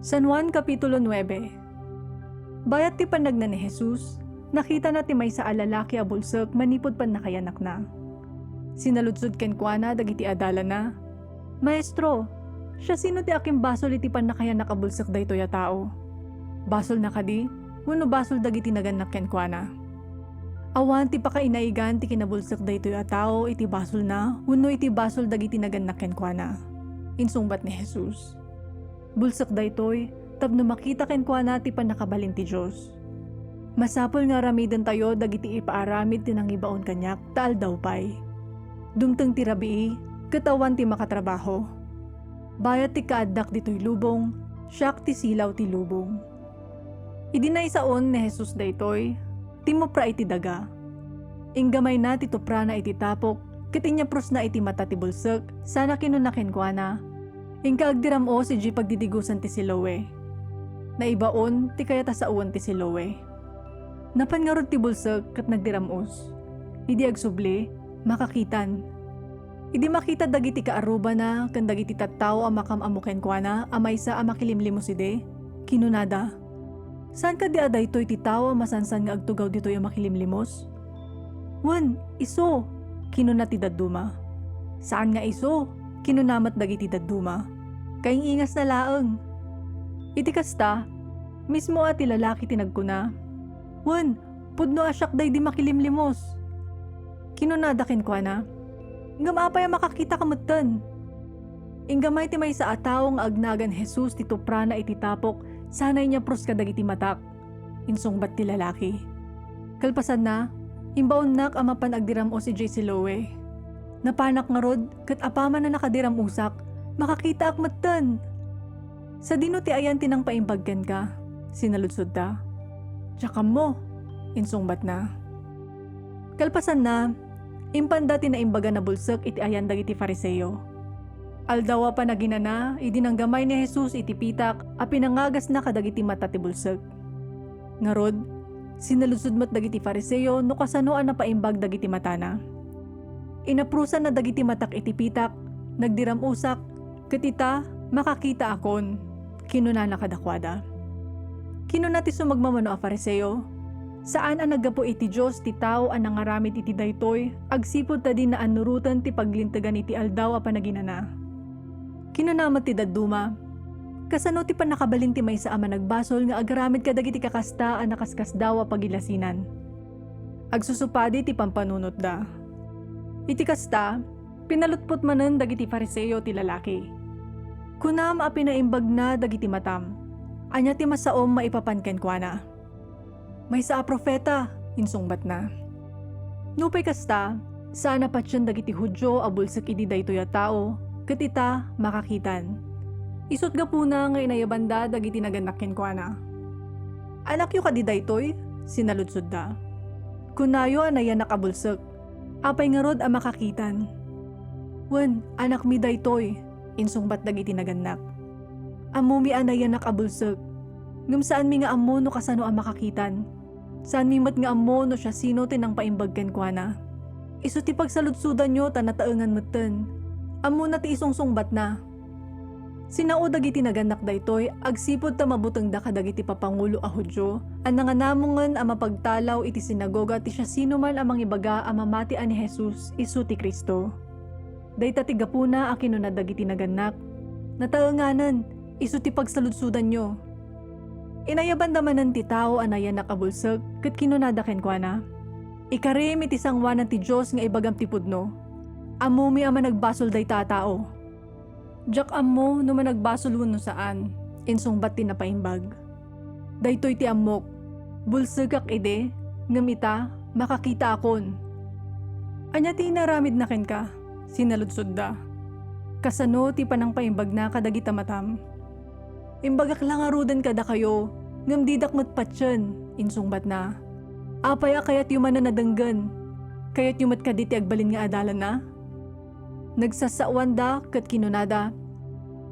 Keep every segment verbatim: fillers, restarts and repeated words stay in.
San Juan Kapitulo nuebe. Bayat ti pannagna ni Jesus, nakitana ti maysa a lalaki a bulsek manipud pannakayannakna. Sinaludsod kenkuana dagiti adalanna, "Maestro, siasino ti akimbasol iti pannakayannak a bulsek daytoy a tao? Basolna kadi wenno basol dagiti nagannak kenkuana?" "Awan ti pakainaigan ti kinabulsek daytoy a tao iti basolna wenno iti basol dagiti nagannak kenkuana," insungbat ni Jesus. "Bulsek daytoy tapno makita kenkuana ti pannakabalin ti Dios. Masapul nga aramidentayo dagiti ipaaramid ti nangibaon kaniak ta aldaw pay. Dumteng ti rabii ket awan ti makatrabaho. Bayat ti kaaddak ditoy lubong, siak ti silaw ti lubong." Idi naisaon ni Jesus daytoy, timmupra iti daga. Inggamayna ti tuprana iti tapok ket inyaprusna iti mata ti bulsek sana kinuna kenkuana, "Inka agdiram-os idiay pagdidigosan ti Siloe." Naibaon ti kayat a saoen ti Siloe. Napan ngarud ti bulsek ket nagdiram-os. Idi agsubli, makakitan. Idi makita dagiti kaarrubana ken dagiti tattao a makam-ammo kenkuana a maysa a makilimlimos idi, kinunada, "Saan kadi a daytoy ti tao a masansan nga agtugaw ditoy a makilimlimos?" "Wen, isu," kinuna ti dadduma. "Saan nga isu," kinuna met dagiti dadduma. "Kaing-ingasna laeng." Iti kasta, mismo a ti lalaki ti nagkuna, "Wen, pudno a siak daydi makilimlimos." Kinunada kenkuana, "Ngem apay a makakitaka metten?" "Inggamay ti maysa a tao nga agnagan Jesus ti tuprana iti tapok sana inyaprus kadagiti matak," insungbat ti lalaki. "Kalpasanna, imbaonnak a mapan agdiram-os idiay Siloe. Napanak ngarud ket apaman a nakadiram-osak, makakitaak metten." "Sadino ti ayan ti nangpaimbag kenka?" sinaludsodda. "Diak ammo," insungbatna. Kalpasanna, impanda ti naimbagan a bulsek iti ayan dagiti Fariseo. Aldaw a Panaginana, idi nanggamay ni Jesus iti pitak a pinangagasna kadagiti mata ti bulsek. Ngarud, sinaludsod met dagiti Fariseo no kasano a napaimbag dagiti matana. "Inaprusanna dagiti matak iti pitak, nagdiram-osak, ket ita, makakitaakon," kinunana kadakuada. Kinuna ti sumagmamano a Fariseo, "Saan a naggapu iti Dios ti tao a nangaramid iti daytoy agsipud ta dina annuroten ti paglintegan iti Aldaw a Panaginana." Kinuna met ti dadduma, "Kasano ti pannakabalin ti maysa a managbasol nga agaramid kadagiti kakasta a nakaskasdaaw a pagilasinan?" Agsusupadi ti pampanunotda. Iti kasta, pinalutpot manen dagiti Fariseo ti lalaki. "Kunam a pinaimbagna dagiti matam. Ania ti masaom maipapan kenkuana?" "Maysa a profeta," insungbatna. "Nupay kasta, saan a patien dagiti Judio a bulsek idi daytoy a tao, ket ita, makakitan. Isut' gapuna nga inayabanda dagiti nagannak kenkuana." "Anakyo kadi daytoy?" sinaludsodda. "Kunayo a nayanak a bulsek. Apay ngarud a makakitan?" "Wen, anakmi daytoy," insungbat dagiti nagannak. "Ammomi a nayanak a bulsek, ngem saanmi nga ammo no kasano a makakitan. Saanmi met nga ammo no siasino ti nangpaimbag kenkuana. Isu ti pagsaludsodanyo ta nataengan metten. Ammona ti isungsungbatna." Sinao dagiti nagannak daytoy agsipud ta mabutengda kadagiti papangulo a Judio a nanganamongen a mapagtalaw iti sinagoga ti siasinoman a mangibaga a mamati a ni Jesus isu ti Cristo. Dayta ti gapuna a kinuna dagiti nagannak, "Nataenganen, isu ti pagsaludsodanyo." Inayabanda manen ti tao a nayanak a bulsek ket kinunada kenkuana, "Ikarim iti sangoanan ti Dios nga ibagam ti pudno. Ammomi a managbasol dayta a tao." "Diak ammo no managbasol wenno saan," insungbat ti napaimbag. "Daytoy ti ammok, bulsekak idi, ngem ita, makakitaakon." "Ania ti inaramidna kenka?" sinaludsodda. "Kasano ti panangpaimbagna kadagita matam?" "Imbagak la ngaruden kadakayo, ngem didak met patien," insungbatna. "Apay a kayatyo manen a denggen? Kayatyo met kadi ti agbalin nga adalanna?" Nagsassaoanda ket kinunada,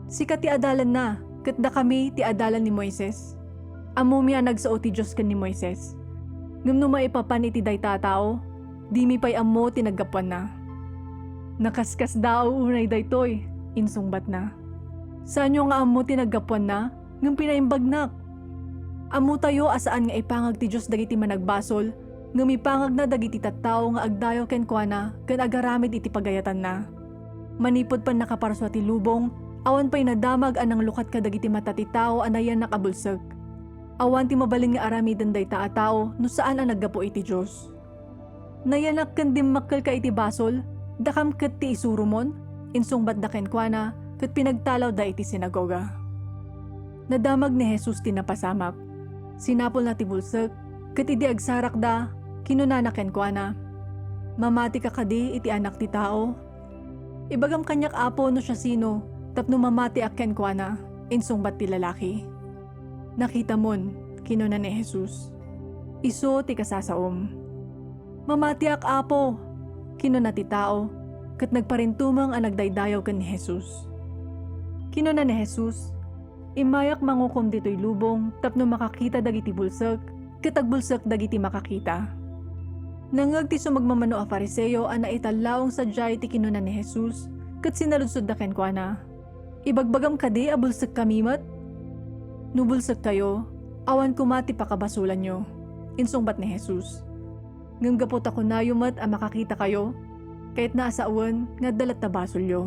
"Sika ti adalanna, ket dakami ti adalan ni Moises. Ammomi a nagsao ti Dios ken ni Moises. Ngem no maipapan iti dayta a tao, dimi pay ammo ti naggapuanna." "Nakaskasdaaw unay daytoy," insungbatna. "Saanyo nga ammo ti naggapuanna? Ngem pinaimbagnak. Ammotayo a saan nga ipangag ti Dios dagiti managbasol, ngem ipangagna dagiti tattao nga agdayaw kenkuana ken agaramid iti pagayatanna. Manipud pannakaparsua ti lubong, awan pay nadamag a nanglukat kadagiti mata ti tao a nayannak a bulsek. Awan ti mabalin nga aramiden dayta a tao no saan a naggapu iti Dios. "Nayanak ken dimmakkelka iti basol, dakam ket ti isuromon?" insungbatda kenkuana, ket pinagtalawda iti sinagoga. Nadamag ni Jesus ti napasamak. Sinapulna ti bulsek, ket idi agsarakda, kinunana kenkuana, "Mamatika kadi iti Anak ti Tao?" "Ibagam kaniak, Apo, no siasino, tapno mamatiak kenkuana," insungbat ti lalaki. "Nakitamon," kinuna ni Jesus. "Isu ti kasasaom." "Mamatiak, Apo," kinuna ti tao, ket nagparintumeng a nagdaydayaw ken ni Jesus. Kinuna ni Jesus, "Immayak mangukom ditoy lubong tapno makakita dagiti bulsek, ket agbulsek dagiti makakita." Nangngeg ti sumagmamano a Fariseo a naitallaong sadiay ti kinuna ni Jesus, ket sinaludsodda kenkuana, "Ibagbagam kadi a bulsekkami met? No bulsekkayo, awan koma ti pakabasolanyo," insungbat ni Jesus. "Ngem gapu ta kunayo met a makakitakayo, kayatna a sawen nga adda latta basolyo."